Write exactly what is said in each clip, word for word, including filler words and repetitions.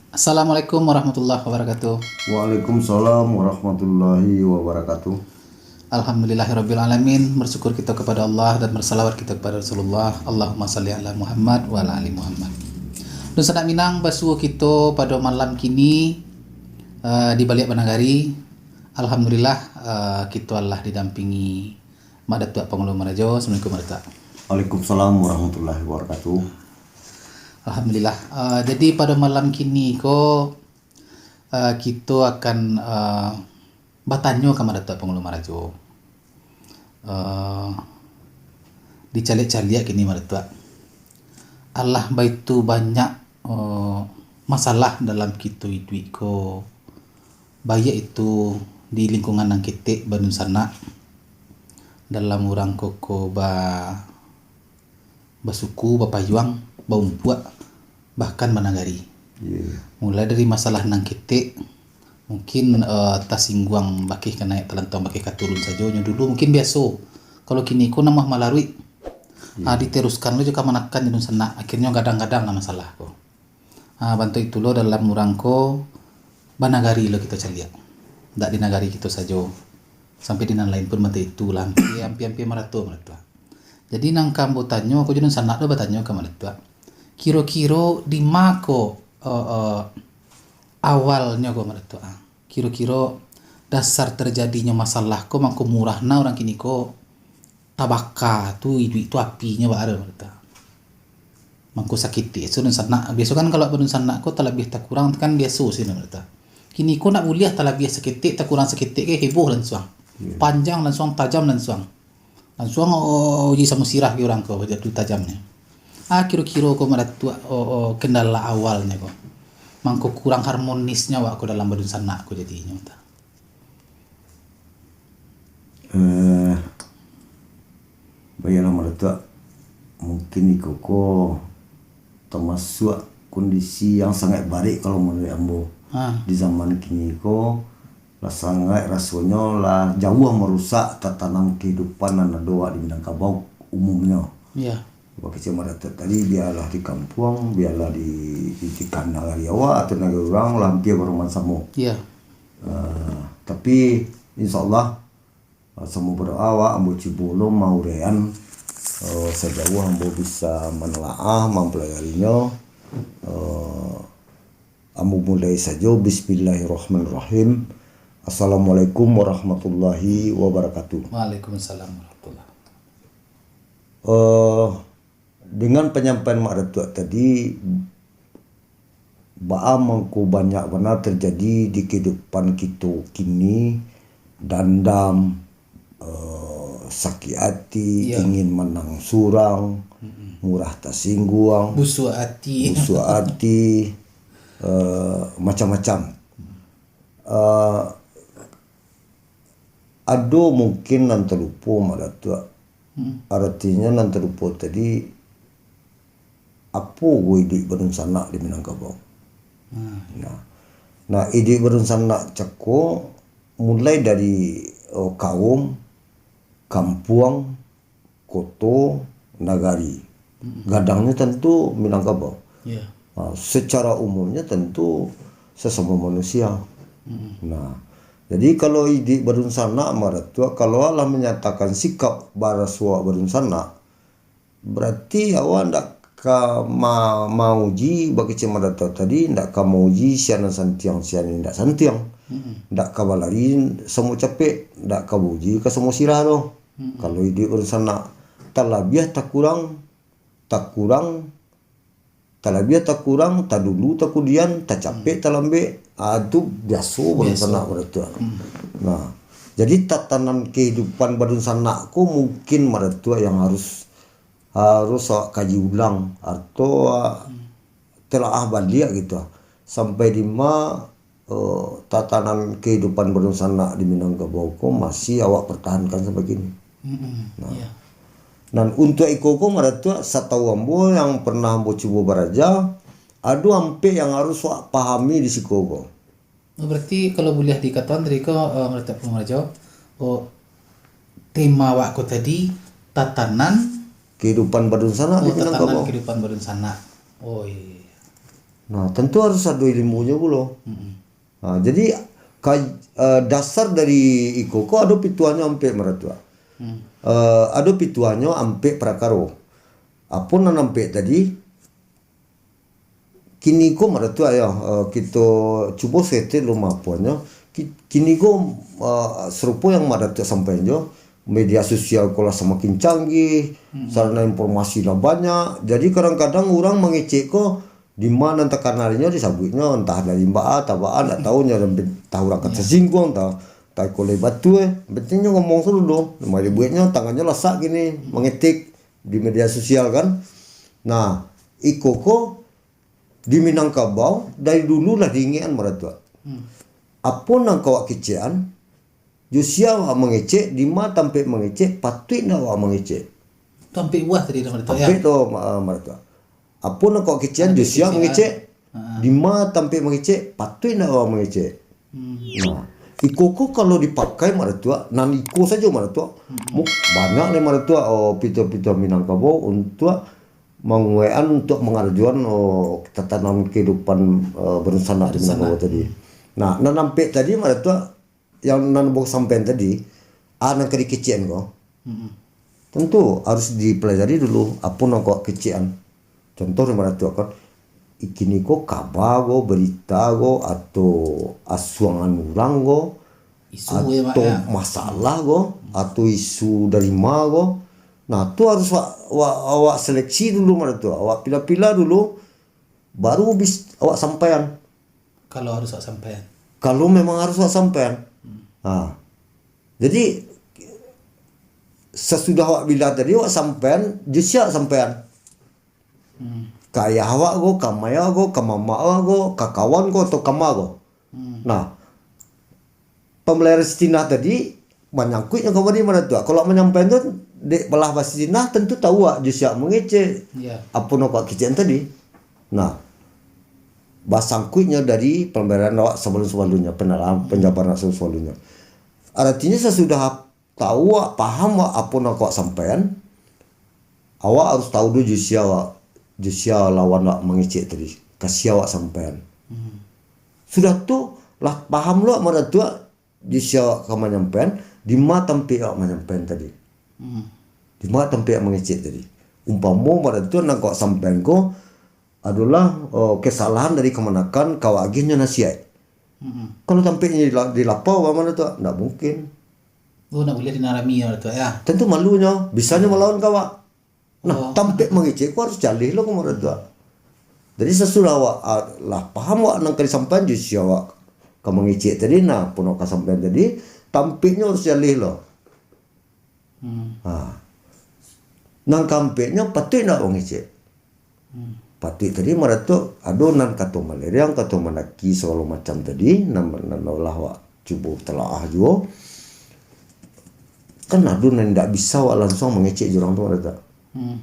Assalamualaikum warahmatullahi wabarakatuh. Waalaikumsalam warahmatullahi wabarakatuh. Alhamdulillahirabbil alamin, bersyukur kita kepada Allah dan bersalawat kita kepada Rasulullah. Allahumma salli ala Muhammad wa ala ali Muhammad. Dunsanak Minang, basuo kito pado malam kini, eh, di baliak banagari. Alhamdulillah, eh, kito alah didampingi Mak Datuak Pangulu Marajo. Assalamualaikum, Mak Datuak. Waalaikumsalam warahmatullahi wabarakatuh. Alhamdulillah. Eh, jadi pado malam kini ko, eh, kito akan, eh, batanyo ka Mak Datuak Pangulu Marajo. Eh, dicaliak-caliak kini Mak Datuak. Alah baitu banyak, eh, masalah dalam kito iduik ko. Baiak itu di lingkungan nan ketek badunsanak, dalam urang koko ba-, basuku, bapayuang, baumpuak, bahkan banagari. Iya. Mulai dari masalah nan ketek, mungkin, eh, tasingguang bakeh ka naiak, talantuang bakeh ka turun sajo. Nyo dulu mungkin biaso. Kalau kini ko nambah malaruik, Iya. ah, diteruskan lo jo kamanakan jo dunsanak. Akhirnyo gadang-gadang lah masalah ko. Ah, bantuak itu lo dalam urang ko, banagari lo kito caliak. Ndak di nagari kito sajo. Sampai di nan lain pun bantuak itu lah. Ampia, ampia, ampia marato, marato. Jadi nan ka ambo tanyo, ko jo dunsanak tu batanyo ka Mak Datuak. Kiro-kiro di ma ko, eh, eh, awalnyo ko Mak Datuak, ah? Kiro-kiro dasar terjadinyo masalah ko mangko murah na urang kini ko tabaka tu, iduik tu apinyo baa Mak Datuak. Mangko saketek, so dunsanak. Biaso kan kalau badunsanak ko talabiah takurang tu kan biaso sih Mak Datuak. Kini ko ndak buliah talabiah saketek, takurang saketek ke heboh lansuang. Iya. Panjang lansuang, tajam lansuang. Lansuang, oh, uji samo sirah ka urang ko, jatuah tajamnyo. Ah, kiro-kiro ko Mak Datuak, oh, oh, kendala awalnyo ko. Mangko kurang harmonisnyo awak ko dalam badunsanak ko jadinyo, ta? Eh, baiaklah Mak Datuak, mungkin iko ko tamasuak kondisi yang sangaik barek kalau manuruik ambo. Ah. Di zaman kini ko, lah sangaik rasonyo lah jauah marusak tatanan kahidupan nan ado awak di Minangkabau umumnyo. Iya. Bakecek Mak Datuak tadi, bialah di kampuang, bialah di, di, di nagari awak atau nagari urang, lah ampia baroman samo. Iya. Eh, tapi, insya Allah, eh, samo badoa awak, ambo cubo lo mauraian, eh, sajauah ambo bisa manalaah, mampalajarinyo. Eh, ambo mulai sajo, Bismillahirrahmanirrahim. Assalamualaikum warahmatullahi wabarakatuh. Waalaikumsalam warahmatullahi wabarakatuh. Eh, dengan panyampaian Mak Datuak tadi, baa mangko banyak bana terjadi di kehidupan kito kini, dandam, eh, sakik ati, Iya. ingin manang surang, Mm-mm. murah tasingguang, Busuak ati. busuak ati, eh, macam-macam. Eh, ado mungkin nan talupo, Mak Datuak. Hmm. Aratinyo nan talupo tadi, apo ko iduik badunsanak di Minangkabau? Hmm. Nah, nah, iduik badunsanak cako mulai dari, eh, kaum, kampuang, koto, nagari. Mm-mm. Gadangnyo tantu Minangkabau. Ya. Ha, secara umumnyo tantu sasamo manusia. Mm-mm. Nah, jadi kalau iduik badunsanak, Mak Datuak, kalau lah manyatakan sikap baraso awak badunsanak, berarti awak ndak ka ma-, mauji, bakecek Mak Datuak tadi, ndak ka mauji sia nan santiang, sia nan indak santiang. Mm-mm. Ndak ka balari samo capek, ndak ka bauji ka samo sirah doh. Mm-mm. Kalau iduik badunsanak, talabiah takurang, takurang, talabiah takurang, tadulu takudian, tacapek, mm, talambek, ah, tu biaso badunsanak. Biaso. Pada tu. Mm. Nah, jadi tatanan kehidupan badunsanak ko mungkin Mak Datuak yang harus, harus awak kaji ulang, atau, ah, mm, telaah baliak gitu, sampai di ma, eh, tatanan kehidupan badunsanak di Minangkabau ko masih awak pertahankan sampai kini. Mm-mm, nah, iya. Nan untuak iko ko, Mak Datuak, satau ambo yang pernah ambo cubo baraja, ado ampek yang harus awak pahami di siko ko. Oh, berarti kalau buliah dikatokan tadi ko, eh, Mak Datuak Pangulu Marajo, oh, tema awak ko tadi, tatanan. Kehidupan badunsanak di Minangkabau. Oh, tatanan kehidupan badunsanak. Oh, iya. Nah, tentu harus ado ilmunyo pulo. Mm-mm. Nah, jadi ka, eh, dasar dari iko ko ado pituahnyo ampek, Maratuak. Hmm. Eh, ado pituahnyo ampek parakaro. Apo nan ampek tadi? Kini ko, Maratuak, yo, eh, kito cubo saketek lo mapuanyo. Ki-, kini ko, eh, sarupo yang Maratuak sampaian jo, media sosial ko lah samakin canggih, hmm, sarana informasi lah banyak. Jadi, kadang-kadang urang mangecek ko, dima nan takanalinyo disabuiknyo, antah dari baa, antah baa, ndak tahu nyo, antah urang ka, ya, tasingguang, antah, antah iko lai batua, eh. Pentingnyo ngomong sajo dulu. Mari bueknyo, tangannyo lasak kini, mangetik di media sosial kan. Nah, iko ko di Minangkabau dari dulu lah diingekan, Maratuak. Hmm. Apo nan ka awak kecekan, jo sia awak mangecek, dima tampek mangecek, patuik ndak awak mangecek. Tu ampek buah tadi tu, Maratuak, yo? Ampek tu, Ma-, Maratuak. Apo nan ka awak kecekan, jo sia mangecek, ha, dima tampek mangecek, patuik ndak awak mangecek. Hmm. Nah, iko ko kalau dipakai, Maratuak, nan iko sajo, Maratuak. Hmm. Mu-, banyak lai, Maratuak, oh, pituah-pituah Minangkabau untuak manguekan, untuak mangarajoan, oh, tatanan kehidupan, eh, barunsanak di Minangkabau tadi. Nah, nan ampek tadi, Maratuak, yang nan ambo sampaian tadi, a, nan ka dikecekan ko, mm-mm, tentu harus dipelajari dulu, apo nan ka awak kecekan. Contoh, Maratuak, kan, kini ko kaba ko, berita ko, atau asuangan urang ko, isu, atau, ya, Mak, ya, masalah ko, atau isu dari ma ko. Nah, tu harus awak, awak, awak seleksi dulu, Maratuak, awak pilah-pilah dulu, baru bis-, awak sampaian. Kalau harus awak sampaian. Kalau memang harus awak sampaian. Hmm. Ha. Jadi, sasudah awak bilah tadi, awak sampaian, jo sia awak sampaian. Hmm. Ka ayah awak ko, ka ma awak ko, ka mamak awak ko, ka kawan ko, atau ka ma ko. Hmm. Nah, pambelajaran sitinah tadi, manyangkuiknyo ka bari, Maratuak. Kalau manyampaian tu, dek balah basitinah, tentu tahu awak jo sia mangecek, iya, apo nan ka awak kecekan tadi. Nah, basangkuiknyo dari pambelajaran awak sabalun-sabalunnyo, penalahan, hmm, penjabaran awak sabalun-sabalunnyo. Aratinyo, sasudah tahu awak, paham awak, apo nan ka awak sampaian, awak harus tahu dulu jo sia awak, jo sia lawan awak mangecek tadi, ka sia awak sampaian. Hmm. Sudah tu, lah paham lo awak, Maratuak, jo sia awak ka manyampaian, dima tampek awak manyampaian tadi. Hmm. Dima tampek awak mangecek tadi. Umpamo, Maratuak, nan ka awak sampaian ko adolah, oh, kesalahan dari kamanakan, ka awak agiahnyo nasihat. Hmm. Kalau tampeknyo di la-, di lapau, Maratuak, ndak mungkin. Oh, ndak buliah dinarami, Maratuak, yo? Tentu malunyo, bisanyo malawan ka awak. Nah, oh, tampek mangecek ko harus jaleh lo, Maratuak. Jadi, sasudah awak, ah, lah paham awak nan ka disampaian jo sia awak ka mangecek tadi, nah, apo nan ka sampaian tadi, tampeknyo harus jaleh lo. Hmm. Ha. Nan kaampeknyo, patuik ndak mangecek? Hmm. Patuik tadi, Maratuak, ado nan kato malereang, kato mandaki, sagalo macam tadi, nan, nan lah awak cubo talaah juo. Kan ado nan indak bisa awak lansuang mangecek jo urang tu, Maratuak. Hmm.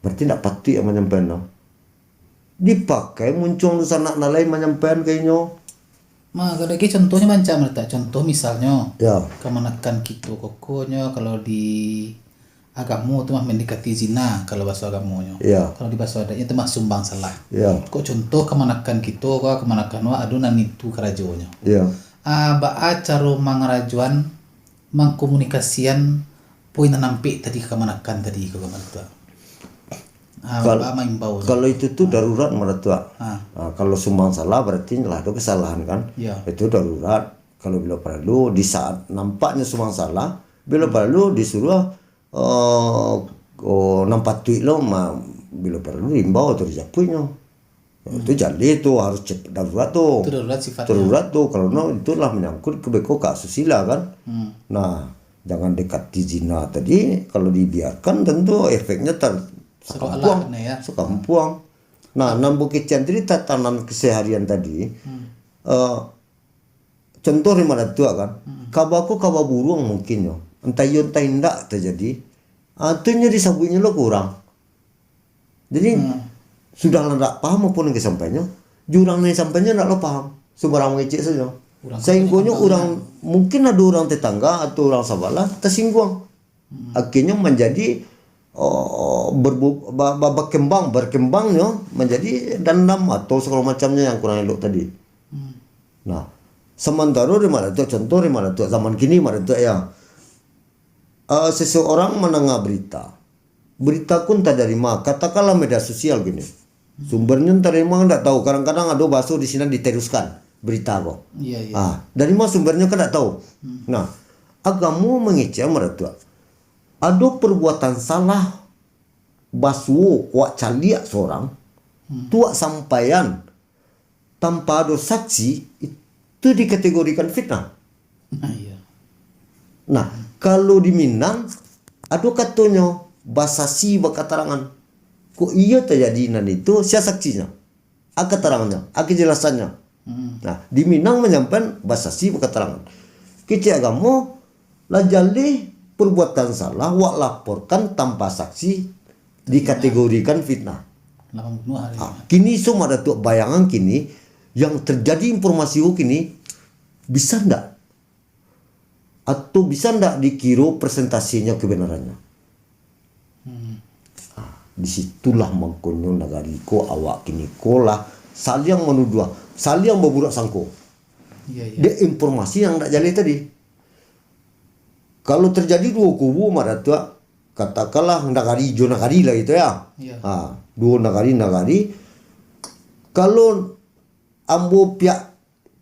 Berarti indak patuik awak manyampaian tu. Dipakai muncuang dunsanak nan lain manyampaian ka inyo. Ma, kalau lagi contohnyo banyak, Maratuak. Contoh misalnyo, ya, kamanakan kito kokonyo, kalau di agamo tu mah mendekati zina, kalau bahaso agamonyo. Ya. Kalau di bahaso adatnyo tu mah sumbang salah. Ya. Kok contoh kamanakan kito, ko kamanakan awak ado nan itu karajonyo. Ya. Ah, baa caro mangarajoan, mangkomunikasian poin nan ampek tadi, kamanakan tadi ko, Maratuak? Ah, kal-, baa maimbau tu? Kalau itu tu, ah, darurat, Maratuak. Ah. Ah, kalau sumbang salah, berarti lah ado kesalahan, kan? Ya. Itu darurat. Kalau bilo paralu, di saat nampaknyo sumbang salah, bilo paralu disuruah, eh, oh, nan patuik lo, ma-, bilo paralu diimbau atau dijapuiknyo. Hmm. Itu jaleh tu, harus cep-, darurat tu. Itu darurat sifatnyo. Darurat tu, karano itu lah manyangkut ka beko ka asusila, kan. Hmm. Nah, jangan dekati zina tadi, kalau dibiarkan, tentu efeknyo tar-, sakampuang. Seolah-olah kena, ya. Sakampuang. Nah, nan bukecekan tadi tatanan keseharian tadi, hmm, eh, contoh di Maratuak, kan, hmm, kaba ko kaba buruang mungkinnyo. Antah iyo, antah indak tajadi. Ah, tu nyo disabuiknyo lo ka urang. Jadi, hmm, sudah lah ndak paham apo nan disampaiannyo, jo urang nan disampaiannyo ndak lo paham. Sumbarang mangecek sajo. Urang sainggonyo urang, mungkin ado urang tetangga atau urang sabalah tasingguang. Hmm. Akhirnyo manjadi oh, berbu-, ba-, ba-, berkembang, berkembangnyo menjadi dendam atau segala macamnya yang kurang elok tadi. Nah, sementara di Madatuak, contoh di Madatuak zaman kini, Madatuak ya, eh, seseorang mendengar berita, berita pun terima, katakanlah media sosial gini. Sumbernyo tarimo kan ndak tahu. Kadang-kadang ado baso di sinan diteruskan berita ko. Iya, iya. Ah, dari ma sumbernyo kan ndak tahu. Nah, agamo mangecek Madatuak. Ado perbuatan salah, basuo, wak caliak sorang, tu wak sampaian tanpa ado saksi, itu dikategorikan fitnah. Nah, iya. Nah, kalau di Minang, ado katonyo, basasi bakatarangan. Kok iyo tajadi nan itu, sia saksinyo? A katarangannyo, a kajelasannyo. Nah, di Minang manyampaian basasi bakatarangan. Kecek agamo, lah jaleh perbuatan salah, wak laporkan tanpa saksi, dikategorikan fitnah. Lah mambunuah hari. Ah, kini so Madatuak bayangan kini, yang terjadi informasi ko kini, bisa ndak? Atau bisa ndak dikiro persentasenyo kebenarannyo? Ah, di situlah mangkonyo nagari ko awak kini ko lah saliang manuduah, saliang baburak sangko. Iya, iya. Dek informasi yang ndak jaleh tadi. Kalau terjadi duo kubu, Madatuak, katakanlah nagari jo nagari lah gitu ya. Iya. Ha, duo nagari, nagari. Kalau ambo pihak,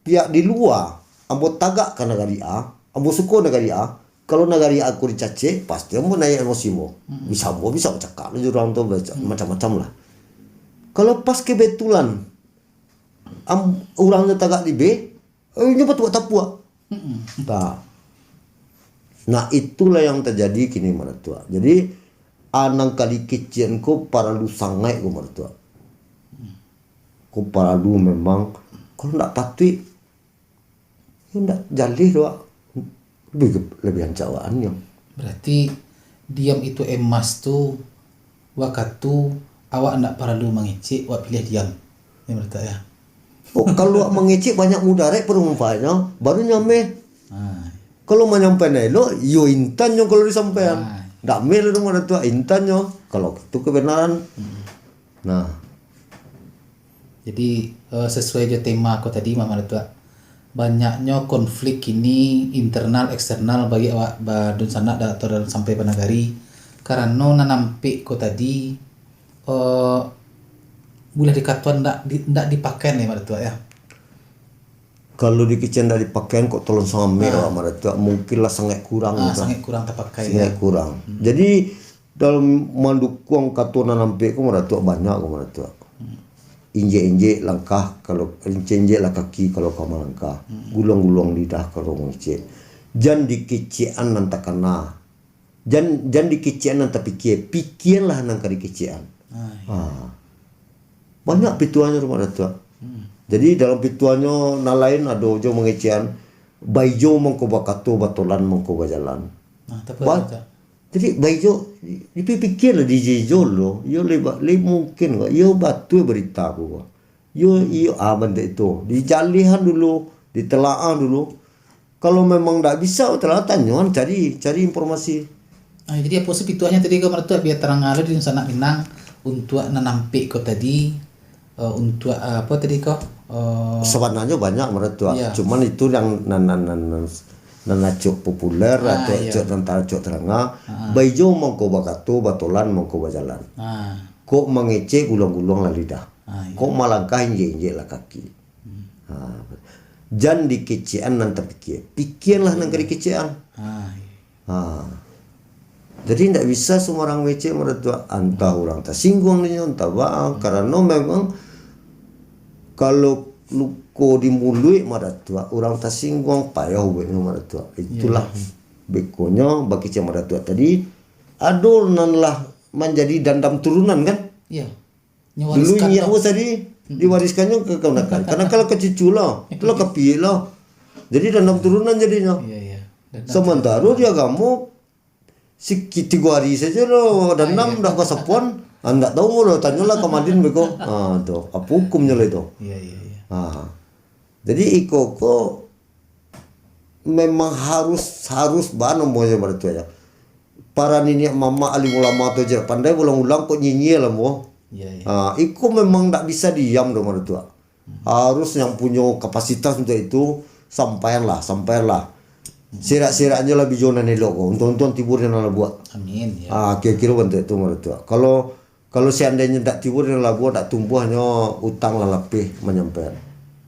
pihak di lua, ambo tagak ka nagari A, ambo suko nagari A, kalau nagari A ko dicacek, pasti ambo naik emosi ambo. Bisa ambo, bisa bacakak lah jo urang tu, baca-, macam-macam lah. Kalau pas kebetulan, am-, urang tu tagak di B, eh, inyo patuak tapuak. Nah, itulah yang terjadi kini, Madatuak. Jadi, a nan ka dikecekan ko paralu sangaik ko, Madatuak. Ko paralu memang, kalau ndak patuik, yo ndak jaleh doh, Wak. Lebih, lebih rancak awak an nyo. Berarti diam itu emas tu, wakatu awak ndak paralu mangecek, awak piliah diam. Yo, Madatuak, yo. Oh, kalau awak mangecek banyak mudarat pado manfaatnyo, baru nyo ameh. Ah. Kalau manyampaian elok, yo intan nyo kalau disampaian. Ah. Ndak ameh lah tu Madatuak, intan nyo. Kalau itu kebenaran. Nah. Jadi, eh, sesuai jo tema ko tadi, Madatuak. Banyaknyo konflik kini, internal, eksternal, bagi awak badunsanak da-, atau dalam sampai banagari. Karano nan ampek ko tadi, eh, buliah dikatokan ndak di-, ndak dipakai lai, Madatuak, yo. Kalau dikecekan ndak dipakai, kok tolong sangamek awak Madatuak, mungkin lah sangaik kurang. Ah, sangaik kurang tapakai, sangaik kurang. Jadi, dalam mandukuang kato nan ampek ko Madatuak banyak ko Madatuak. Injek-injek langkah kalau, injek-injek lah kaki kalau ka malangkah. Guluang-guluang lidah kalau mangecek. Jan dikecekan nan takana. Jan, jan dikecekan nan tapikia. Pikialah nan ka dikecekan. Ah, iya. Ah. Banyak pituahnyo tu Madatuak. Jadi dalam pituahnyo nan lain ado jo mangecekan, baijo mangko bakato, batolan mangko bajalan. Nah, tapi ba-, Madatuak. Jadi, baijo, dipikialah, diijo-ijo lo. Iyo lai ba-, lai mungkin ko. Iyo batua barita ko. Iyo, iyo, ah, bantuak itu. Dijalehan dulu, ditelaah dulu. Kalau memang ndak bisa, telaah tanyoan, cari, cari informasi. Ah, jadi apo sih pituahnyo tadi ko, Madatuak, bia tarang lo di sanak Minang, untuak nan ampek ko tadi, eh, untuak, eh, apo tadi ko, eh, Sabananyo banyak Madatuak. Iya. Cuman itu yang nan, nan, nan, nan, nan acok populer, ah, atau iya, acok nan ta-, acok taranga. Ah. Baijo mangko bakato, batolan mangko bajalan. Ah. Kok mangecek, guluang-guluang lah lidah. Ah, iya. Kok malangkah, injek-injek lah kaki. Ah. Jan dikecekan nan tapikia. Pikialah nan ka dikecekan. Ah, iya. Ha. Jadi, ndak bisa sumbarang mangecek Madatuak. Antah urang tasingguang dinyo, antah baa. Karano memang kalau luko di muluik Madatuak, urang tasingguang, payah ubaiknyo Madatuak. Itulah bekonyo bakecek Madatuak tadi. Ado nan lah manjadi dandam turunan, kan? Iya. Dulu inyiak ko tadi, diwariskannyo ka kamanakan. Kamanakan ka cucu lah, itulah ka piak lah. Jadi dandam turunan jadinyo. Iya, iya. Samantaro di agamo, siki-, tigo ari sajo lo dandam dah basapuan. Ah, ndak tahu lo, tanyolah ka madin beko. Ah, tu, apo hukumnyo lah itu? Iya, iya, iya. Ah. Jadi iko ko memang harus, harus baa namonyo Madatuak. para niniak mamak alim ulama tu cadiak pandai, ulang-ulang kok nyinyia lah mo. Iya, iya. Ha, iko memang ndak bisa diam doh, Maratuak. Harus yang punyo kapasitas untuk itu, sampaianlah, sampaianlah. Sirak-siraknyo lah bijo nan elok ko, untuang-untuang tibo di nan labuak. Amin, ya. Ah, kiro-kiro bantuak tu, Maratuak. Kalau, kalau seandainyo ndak tibo di nan labuak, ndak tumbuahnyo, utang lah lapeh manyampaian.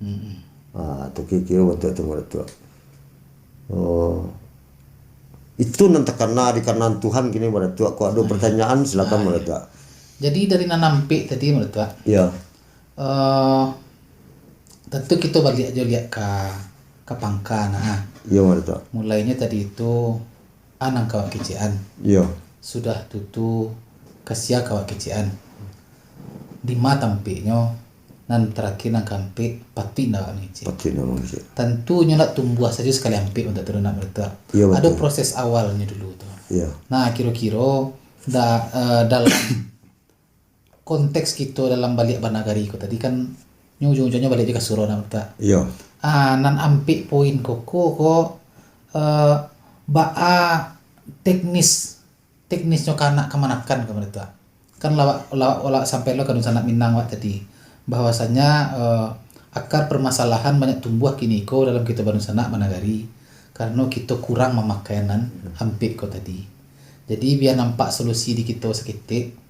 Mm-mm. Ah, tu kiro-kiro bantuak tu, Maratuak. Oh. Itu nan takana di kanaan Tuhan kini, Maratuak. Kok ado pertanyaan, silakan, Maratuak. Jadi dari nan ampek tadi, Maratuak, Ya. eh, tantu kito baliak jo liak ka, ka pangka nah. Iya, Maratuak. Mulainyo tadi itu, anang ka awak kecekan. Iya. Sudah tu tu, kasia ka awak kecekan. Di ma tampeknyo, nan tarakhir nan kaampek, patuik ndak awak mangecek. Patuik ndak mangecek. Tantu nyo ndak tumbuah sajo sakali ampek, untuak tu nak, Maratuak. Iya, Ado betul. Proses awalnyo dulu tu. Iya. Nah, kiro-kiro da, eh, dalam konteks kito dalam baliak banagari ko tadi kan, nyo ujuang-ujuangnyo baliak jo ka surau, nak, Maratuak. Iya. Ah, nan ampek poin koko ko, eh, baa teknis, teknisnyo ka anak kamanakan ko, Maratuak. Kan lawak, lawak, lawak sampai lo ka dunsanak Minang wak tadi, bahwasanya, eh, akar permasalahan banyak tumbuah kini ko dalam kito badunsanak banagari, karano kito kurang mamakai nan ampek ko tadi. Jadi, bia nampak solusi di kito saketek,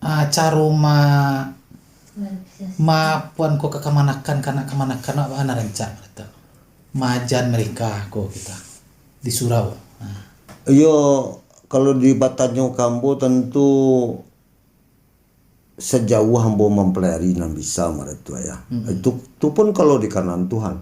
ah, caro ma, ma puan ko ka kamanakan, ka anak kamanakan, wak baa nan rancak, Maratuak, maajan mereka ko kita di surau. Nah. Iyo, kalau dibatanyo ka ambo, tantu sajauah ambo mampelajari nan bisa, Maratuak, ya. Itu, tu pun kalau di kanaan Tuhan.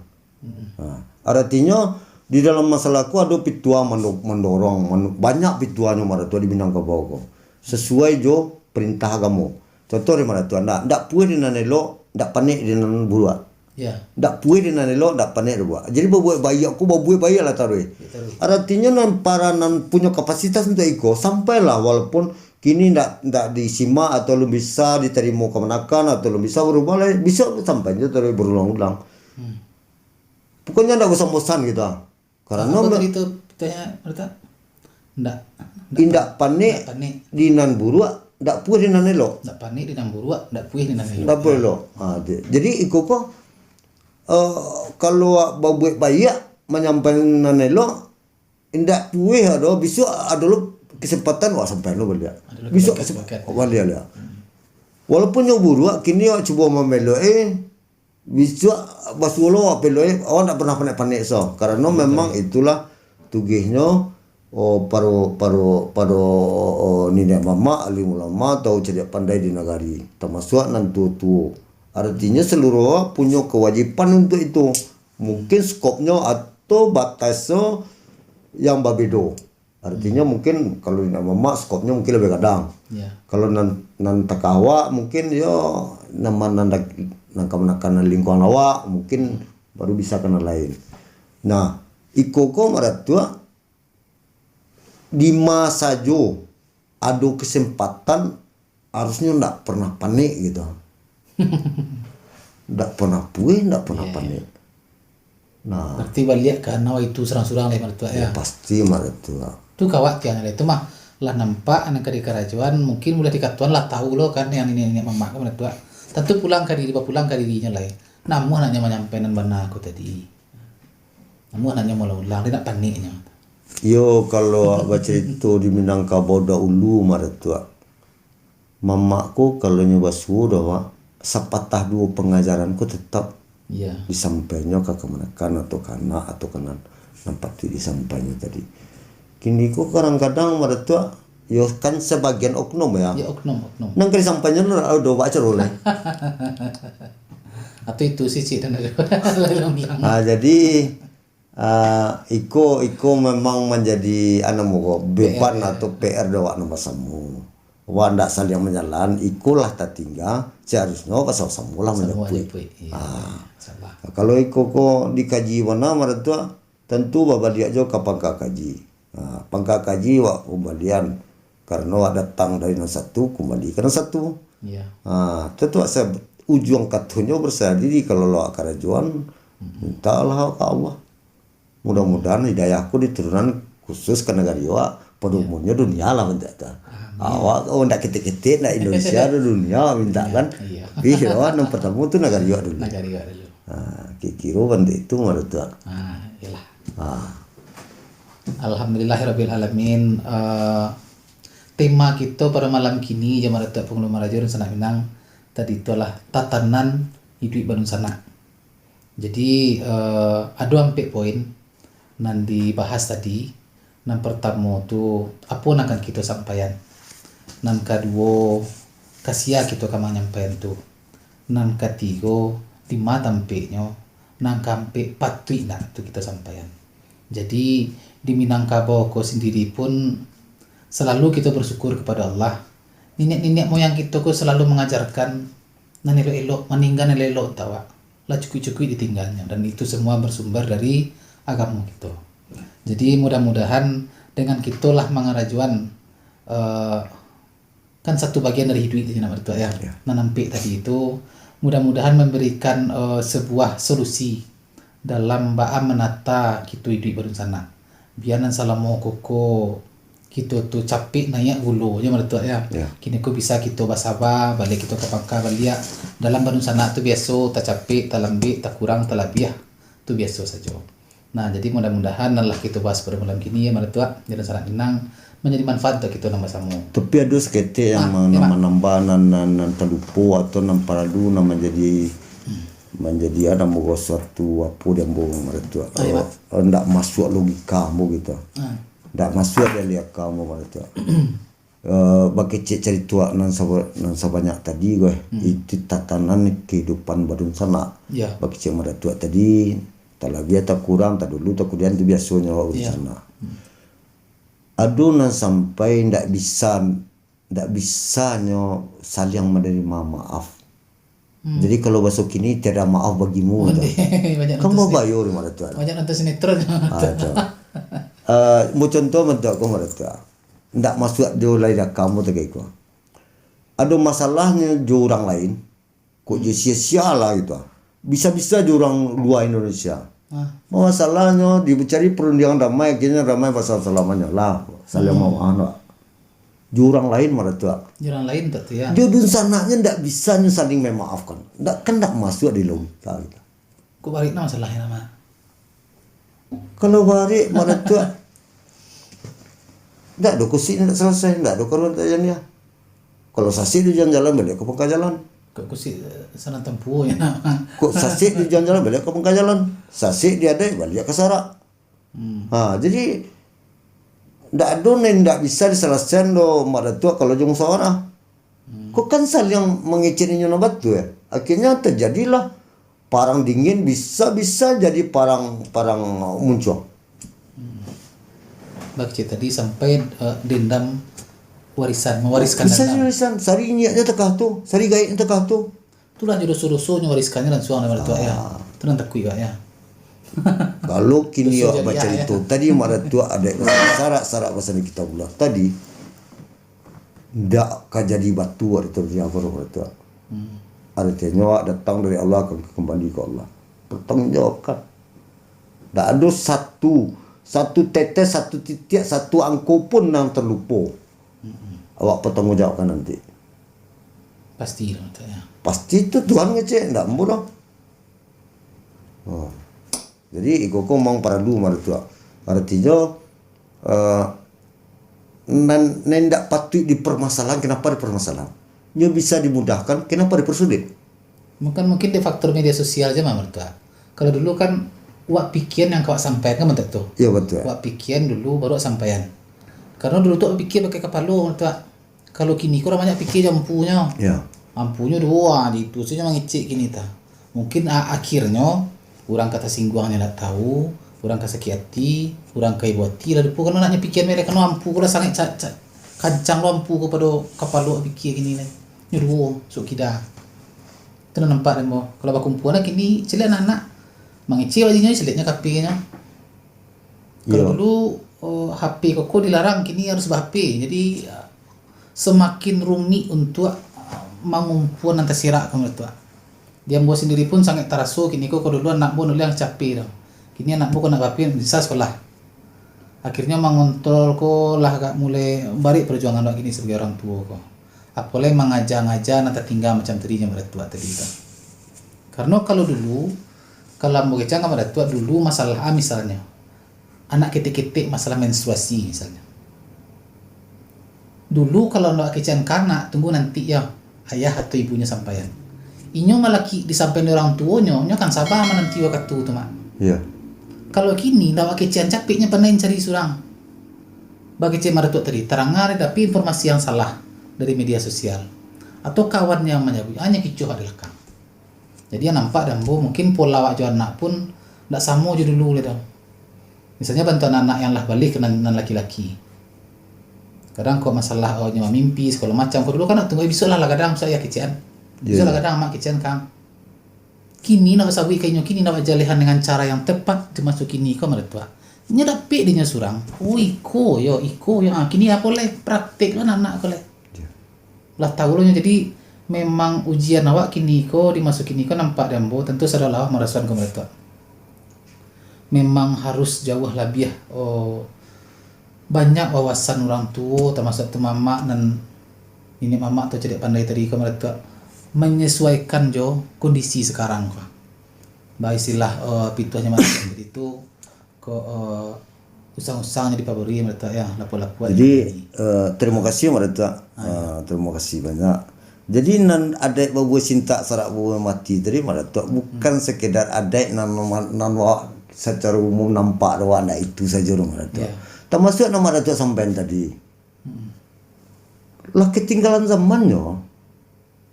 Ha, aratinyo, di dalam masalah ko ado pitua mando-, mandorong, mano-, banyak pituanyo, Maratuak, di Minangkabau ko. Sasuai jo perintah agamo. Contoh di, Maratuak, ndak, ndak pueh di nan elok, ndak panek di nan buruak. Ya. Ndak pueh di nan elok, ndak panek di buruak. Jadi, babuek baiak ko, babuek baiak lah taruih. Taruih. Aratinyo, nan para nan punyo kapasitas untuak iko, sampailah, walaupun kini ndak, ndak disimak atau alun bisa ditarimo kamanakan atau alun bisa barubah lai, bisa sampai jo taruih barulang-ulang. Hmm. Pokoknyo ndak bosan-bosan gitu. Karano Apa me- tadi tu, tanya, Maratuak? Ndak. indak panek Ndak panek. Di nan buruak, ndak pueh di nan elok. Ndak panek di nan buruak, ndak pueh di nan elok. Ndak pueh elok. Ha, di-, jadi iko ko, eh, kalau babuek baiak, manyampaian nan elok, indak pueh ado, bisuak ado lo kesempatan, wah, sampai lo baliak. Ado lo Bisuak kebaikan, kesempatan, kebaikan. Baliak, baliak. Walaupun nyo buruak, kini awak cubo mamelok, eh, bisuak basuo lo, awak pelok, eh, awak ndak pernah panek-panek so. Karano memang itulah tugehnyo, oh, paro, paro, paro, oh, niniak mamak, alim ulama, atau cadiak pandai di nagari, tamasuak nan tuo-tuo. Aratinyo, saluruah awak punyo kawajiban untuak itu. Mungkin skopnyo atau batasnyo yang babedo. Aratinyo, mungkin kalau niniak mamak, skopnyo mungkin labiah gadang. Ya. Kalau nan, nan takah awak, mungkin yo nan, nan, nan, nan kamanakan lingkungan awak, mungkin baru bisa ka nan lain. Nah, iko ko, Maratuak, di ma sajo ado kesempatan, harusnyo ndak pernah panek gitu. Ndak pernah pueh, ndak pernah Iya, panek. Nah, Berarti baliak ka nan itu surang-surang lai, Maratuak, ya, ya. Pasti, Maratuak. Tu kawak tiang lai tu mah. Lah nampak nan ka dikarajoan, mungkin buliah dikatoan lah tahu lo kan, yang niniak mamak kan, Maratuak. Tantu pulang ka diri, bapulang ka dirinyo lai. Namuah nak nyo manyampaian nan bana ko tadi. Namuah nak nyo maulang-ulang, dia nak paniknyo. Yo, kalau awak bacarito di Minangkabau dahulu, Maratuak, mamak ko kalau nyo basuo doh, Wak, sapatah duo pangajaran ko tetap Iya. disampaiannyo ka kamanakan atau ka anak atau ka nan, nan patuik disampaiannyo tadi. Kini ko kadang-kadang, Maratuak, yo kan sabagian oknum, ya. Ya, oknum, oknum. Nan ka disampaiannyo lah, aduh, baca dulu lah. Atau itu sih, cik, dan ada ulang-ulang. Ah, jadi, ah, iko, iko memang manjadi, anu, muko, beban P R, ya. Atau P R dek awak nan basamo. Awak ndak saling manyalan, iko lah tatingga, seharusnyo basamo-samo lah Samo manyapuik. manyapuik, iya. Ah. Sabar. Kalau iko ko dikaji bana, Maratuak, tantu babaliak jo ka pangka kaji. Ha, pangka kaji awak kumbalian, karano awak datang dari nan satu, kumbali ka nan satu. Iya. Ha, tantu asa ujuang katonyo basarah diri, kalau awak karajoan, mintalah ka Allah. Mudah-mudahan hidayah ko diturunan khusus ka nagari awak, Pado umurnyo dunia lah mintak tu. Amin. Awak, oh, ndak ketek-ketek, ndak Indonesia tu dunia mintak kan. Iya. Tapi awak nan partamo tu nagari awak dulu. Nagari awak dulu. Ha, kiro-kiro bantuak itu, Mak Datuak. Ah, iyalah. Ah. Alhamdulillahirabbil alamin. Eh, tema kito pado malam kini, jo Mak Datuak Pangulu Marajo dan Sanak Minang, tadi tu lah tatanan iduik badunsanak. Jadi, eh, ado ampek poin nan dibahas tadi. Nan partamo tu, apo nan akan kito sampaian? Nan kaduo, ka sia kito ka manyampaian tu? Nan katigo, di ma tampeknyo? Nan kaampek, patuik ndak tu kito sampaian? Jadi, di Minangkabau ko sendiri pun, salalu kito bersyukur kepada Allah. Niniak-niniak moyang kito ko salalu mangajarkan nan elok-elok, maningga nan elok-elok untuak awak. Lah cukuik-cukuik ditingganyo, dan itu semua bersumber dari agamo kito. Jadi, mudah-mudahan dengan kito lah mangarajoan, eh, kan satu bagian dari iduik tadi, Mak Datuak, ya. Ya. Nan ampek tadi itu, mudah-mudahan memberikan, eh, sebuah solusi dalam baa manata kito iduik badunsanak. Bia nan salamo ko ko kito tu capek naiak gulo, yo, Mak Datuak, ya. Ya. Kini ko bisa kito basaba, baliak kito ka pangka baliak. Dalam badunsanak tu biaso, tacapek, talambek, takurang, talabiah. Tu biaso sajo. Nah, jadi mudah-mudahan nan lah kito bahas pado malam kini, ya, Mak Datuak, jo Sanak Minang, manjadi manfaat untuak kito nan basamo. Tapi ado saketek yang Ah, mang-, ya, Mak. manambah nan, nan, nan talupo atau nan paralu nan manjadi, Hmm. manjadi ado ambo suatu apo di ambo, Mak Datuak. Ah, ya, Mak. Eh, ndak masuak logika ambo gitu. Ah. Ndak masuak di aka ambo, Mak Datuak. Eh, bakecek carito nan saba-, nan sabanyak tadi ko, Hmm. itu tatanan kehidupan badunsanak. Ya. Bakecek Mak Datuak tadi, talabiah takurang, tadulu takudian tu biasonyo awak Ya. badunsanak. Hmm. Ado nan sampai ndak bisa, ndak bisanyo saling menerima maaf. Hmm. Jadi, kalau baso kini, tiada maaf bagimu, Ondeh, gitu. Banyak Kan nonton babayo di Mak Datuak. Banyak nonton sinetron. Ah, tu. Eh, mau contoh, Mak Datuak, ko, Mak Datuak. Ndak masuak jo lai dakam tu, kayak ko. Ado masalahnyo jo urang lain, kok jo sia-sia lah gitu. Bisa-bisa jo urang lua Indonesia. Ah. Masalahnyo dicari perundingan damai, akhirnyo damai basalamanyo lah. Saling Hmm. mamaafan lah. Jo urang lain, Mak Datuak. Jo urang lain tak tu, ya. Jo dunsanaknyo ndak bisa nyo saling memaafkan. Ndak, kan ndak masuak di logika gitu. Kok barek nah masalahnyo, Mak? Kalau barek, Mak Datuak, ndak ado kosik ndak salasai, ndak ado karuan ndak janiah. Kalau sasek di ujuang jalan, baliak ka pangka jalan. Kok kosik, eh, sanang tampuo, ya, Mak? Kok sasek di ujuang jalan, baliak ka pangka jalan. Sasek di adaik, baliak ka sarak. Hmm. Ha, jadi, ndak ado nan ndak bisa disalasaian doh, Mak Datuak, kalau jo musyawarah. Hmm. Ko kan saling mangecek inyo nan batua, eh. Akhirnyo terjadilah parang dingin, bisa-bisa jadi parang, parang muncuang. Hmm. Bakecek tadi sampai, eh, dendam warisan, mewariskan Bisa dendam. warisan, sari niatnyo takah tu, sari gaiknyo takah tu. Itulah jo doso-dosonyo wariskannyo lansuang dari Mak Datuak, ya. Ah. Tu nan takuik, Pak, ya. Kalau kini Doso awak jariah, bacarito ya. tadi, Mak Datuak, adaik sarak-sarak basando kitabullah tadi, ndak ka jadi batu, Mak Datuak, Mak Datuak. Hmm. Artinyo, awak datang dari Allah, akan kembali ka Allah. Pertanggungjawabkan. Ndak ado satu, satu tetes, satu titiak, satu angko pun nan terlupo. Mm-mm. Awak pertanggungjawabkan nanti. Pasti lah, Mak Datuak, ya. Pasti tu Tuhan ngecek, ndak ambo doh. Oh. Jadi, iko ko memang paralu, Mak Datuak. Artinyo, eh, nan, nan indak patuik dipermasalahan, kenapa dipermasalahan? Nyo bisa dimudahkan, kenapa dipersulit? Mungkin, mungkin di faktor media sosial se mah, Mak Datuak. Kalau dulu kan, wak pikian nan ka wak sampaian kan, Mak Datuak, tu. Iyo, batua. Wak pikian dulu, baru wak sampaian. Karano dulu tu wak pikir pakai kapalo, Mak Datuak. Kalau kini ko urang banyak pikir jo ampunyo. Iyo. Ampunyo duo, ah, di itu sajo mangecek kini tu. Mungkin, a-, akhirnyo, urang ka tasingguang nyo ndak tau, urang ka sakik ati, urang ka ibo ati, lah dupo, karano nak nyo pikian melek, karano ampu ko lah sangaik ca-, ca-, kancang lo ampu ko pado kapalo pikia kini lai. Nyo duo, suok kida. Tu nan nampak dek ambo. Kalau bakumpua lah kini, caliak anak-anak, mangecek bajinyo, caliaknyo ka H P-nyo. Kalau Iyo. dulu, oh, H P koko dilarang, kini harus ba-H P. Jadi, samakin rumik untuak, ah, mangumpua nan tasirak ko, Mak Datuak. Di ambo sandiri pun sangaik taraso kini ko, kalau dulu anak ambo nuliah capek tu. Kini anak ambo ko nak ba-H P, bisa sakolah. Akhirnyo mangontrol ko lah agak mulai barek parjuangan awak kini sabagai urang tuo ko. Apo lai mangaja-ngaja nan tatingga macam tadi nyo Mak Datuak tadi tu. Karano kalau dulu, kalau ambo kecek ka Mak Datuak dulu masalah, ah, misalnyo, anak ketek-ketek masalah menstruasi misalnyo. Dulu kalau ndak kecekan ka anak, tunggu nanti yo, ayah atau ibunyo sampaian. Inyo malaki disampaian dek urang tuonyo, nyo kan saba mananti wakatu tu, Mak. Iyo. Kalau kini, ndak kecekan capeknyo pandai cari surang. Bakecek Mak Datuak tadi, taranga dek dapek informasi yang salah dari media sosial. Atau kawan yang manyabuik, hanyo kicuah di lakang. Jadi, yang nampak di ambo, mungkin pola awak jo anak pun ndak samo jo dulu lai tu. Misalnyo, bantuak anak yang lah baleh ka nan, nan laki-laki. Kadang kok masalah, oh, nyo mamimpi, sagalo macam. Kok dulu kan nak tunggu, "Eh, bisuak lah, lah gadang, bisuak ayah kecekan. Bisuak lah gadang, amak kecekan, Kang." Kini nak basabuik ka inyo, kini nak bajalehan dengan cara yang tepat, termasuk kini ko, Mak Datuak. Nyo dapek dek nyo surang. Oh, iko yo, iko yo. Ah, kini apo lai? Praktek lah anak ko lai. Iyo. Lah tahu lo nyo. Jadi, memang ujian awak kini ko, di maso kini ko, nampak di ambo, tantu sadonyo lah marasoan ko, Mak Datuak. Memang harus jauah labiah, oh, banyak wawasan urang tuo, tamasuak tu mamak nan niniak mamak tu cadiak pandai tadi ko, Mak Datuak, manyesuaikan jo kondisi sakarang ko. Baistilah, eh, pituahnyo Mak Datuak tadi tu, ko, eh, usang-usang nyo dipabarui, Mak Datuak, yo, lapuak-lapuak. Jadi, eh, terima kasih, Mak Datuak. Ah, yo. Eh, terima kasih banyak. Jadi, nan adaik babuah sintak, sarak babuah mati tadi, Mak Datuak, bukan sekedar adaik nan, nan, nan wak sacaro umum nampak tu, wak ndak itu sajo tu, Mak Datuak. Iyo. Tamasuak nan Mak Datuak sampaian tadi. Hmm. Lah ketinggalan zamannyo.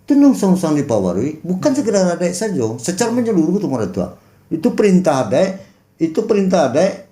Tu nan usang-usang dipabarui, bukan sekedar adaik sajo, sacaro manyaluruah tu, Mak Datuak. Itu perintah adaik, itu perintah adaik,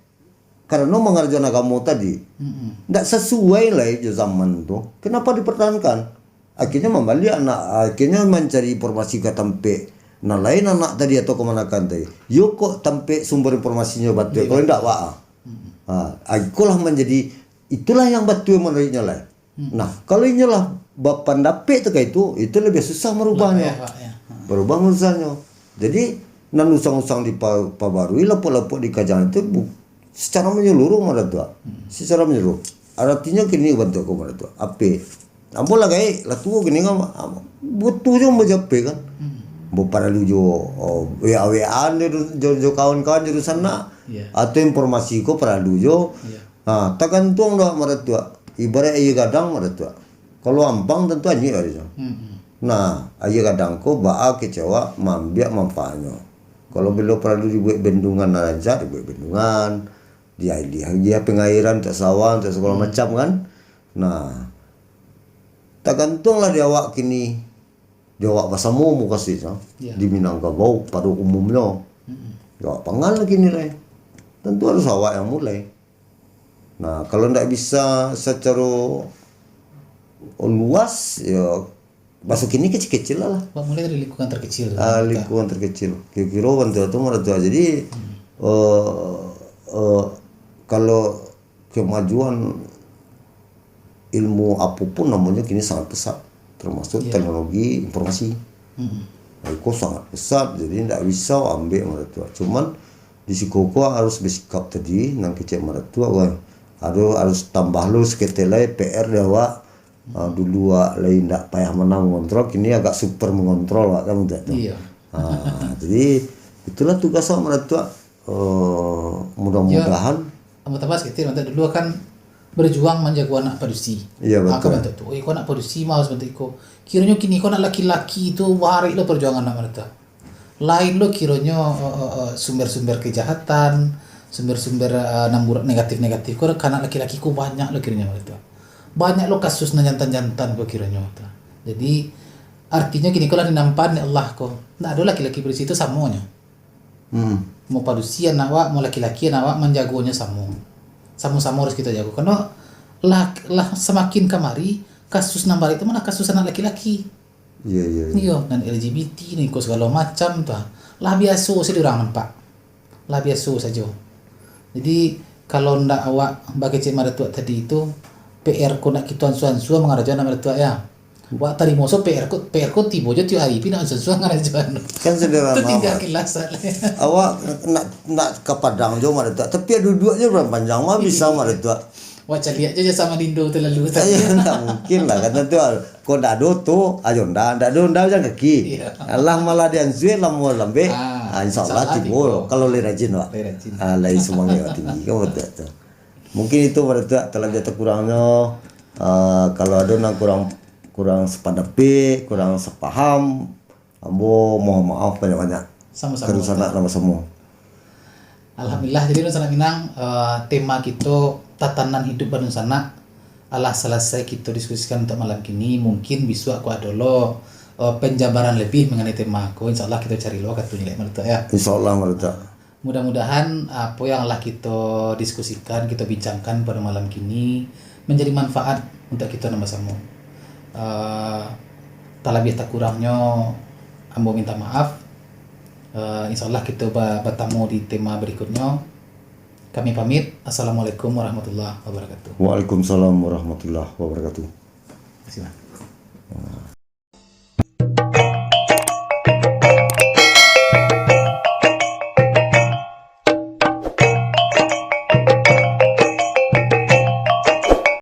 karano mangarajoan agamo tadi. Mm-mm. Ndak sasuai lai jo zaman tu. Kenapa dipertahankan? Akhirnyo mambaliak anak, akhirnyo mancari informasi ka tampek nan lain anak tadi atau kamanakan tadi. Yo kok tampek sumber informasinyo batua, kalau indak, wak. Mm-mm. Ha, ikolah manjadi, itulah yang batua manuruiknyo lai. Hmm. Nah, kalau inyo lah bapandapek tu ka itu, itu labiah susah marubahnyo. Lah payah, Pak, yo. Ha. Barubah urusanyo. Jadi, nan usang-usang dipa-, pabarui, lapuak-lapuak dikajang itu bu-, sacaro manyaluruah, Mak Datuak. Hmm. Sacaro manyaluruah. Aratinyo kini bantuak ko, Mak Datuak. Ape? Ambo lah gaek, lah tuo kini kan, butuh juo ambo jo ape kan. Hmm. Ambo paralu juo, oh, W A-W A-an jo, jo, jo kawan-kawan jo dusanak. Iyo. Atau informasi ko paralu juo. Iyo. Ha, tagantuang doh, Mak Datuak. Ibaraik aia gadang, Mak Datuak. Kalau ampang, tantu anyuik aia tu. Mm-mm. Nah, aia gadang ko baa kecek awak maambiak manfaatnyo. Kalau bilo paralu dibuek bendungan nan rancak, dibuek bendungan, dialiah-aliah pengairan untuak sawah, untuak sagalo macam kan. Nah, tagantuanglah di awak kini, di awak basamo mukasuiknyo, Iyo. di Minangkabau pado umumnyo. Mm-mm. Di awak panggal kini lai. Tantu harus awak yang mulai. Nah, kalau ndak bisa sacaro luas, yo, baso kini kecil-kecil lah. Wak mulai dari lingkungan terkecil. Ah, lingkungan terkecil. Kiro-kiro bantuak tu, Mak Datuak. Jadi, Hmm. eh, eh, kalau kemajuan ilmu apo pun namonyo kini sangat pesat, termasuk Iyo. teknologi informasi. Mm-mm. Nah, iko sangat pesat, jadi ndak bisa ambiak Mak Datuak. Cuman, di siko ko harus basikap tadi, nan kecek Mak Datuak, wah. Ado harus tambah lo saketek lai P R dek awak. Ah, dulu awak lai ndak payah mano mangontrol, kini agak super mangontrol awak kan, Mak Datuak tu. Iyo. Ah, jadi, itulah tugas awak, Mak Datuak. Eh, mudah-mudahan. Yo, tambah-tambah saketek, Mak Datuak, dulu kan berjuang manjago anak padusi. Iyo, Ah, kan betul. Mak Datuak tu, "Oh, iko anak padusi mah harus bantuak iko." Kironyo kini ko anak laki-laki tu barek lo perjuangan anak Mak Datuak. Lain lo kironyo, eh, eh, eh, sumber-sumber kejahatan, sumber-sumber, eh, nan buruak negatif-negatif ko ka anak laki-laki ko banyak lo kironyo Mak Datuak. Banyak lo kasus nan jantan-jantan ko kironyo tu. Jadi, artinyo kini ko lah dinampaan dek Allah ko. Ndak ado laki-laki padusi tu samonyo. Hmm. Mau padusi anak awak, mau laki-laki anak awak, manjagonyo samo. Samo-samo harus kito jago. Karano lah, lah samakin kamari, kasus nan barek tu malah kasus anak laki-laki. Iyo, iyo, iyo. Iyo, nan L G B T, nan iko sagalo macam tu, ah. Lah biaso sajo urang nampak. Lah biaso sajo. Jadi, kalau ndak awak bakecek Mak Datuak tadi tu, P R ko nak kito ansua-ansua mangarajoan anak Mak Datuak, yo. Wak tarimo so P R ko, P R ko tibo jo tiok hari, pi nak suang-suang ngarajoan. Kan sederhana Tinggal mah. Kilas lah. Awak nak nak ka Padang jo mah Datuak, tapi duduak jo bulan panjang mah bisa mah Datuak. Wak caliak jo jasa Malindo tu lalu tadi. Ayo, tak mungkin lah kata tu. Kau ndak ado tu, ayo ndak, ndak ado ndak jangan kaki. Iya. Alah malah dianzuih lamo lambek. Ah, Ah, insyaallah insyaallah tibo. tibo. Kalau lai rajin wak. Lai rajin. Ah, lai semangat wak tinggi kan betul tu. Mungkin itu pada tu talabiah takurangnya, ah, kalau ada nang kurang kurang sapandapik, kurang sapaham, ambo mohon maaf banyak-banyak. Sama-sama. Ka dunsanak sama-sama. Alhamdulillah, jadi dunsanak Minang, eh, tema kito tatanan hidup badunsanak alah salasai kito diskusikan untuk malam kini. Mungkin bisuak ko ado lo, eh, penjabaran lebih mengenai tema ko. Insyaallah kito cari lo waktunyo, Lek, mah Datuak, ya. Insyaallah mah Datuak. Mudah-mudahan apo yang lah kito diskusikan, kito bincangkan pada malam kini menjadi manfaat untuk kito nan basamo. Eh, talabiah takurangnyo ambo minta maaf. Eh, insyaallah kito ba- batamu di tema berikutnyo. Kami pamit. Assalamualaikum warahmatullahi wabarakatuh. Waalaikumsalam warahmatullahi wabarakatuh. Terima kasih, Bang.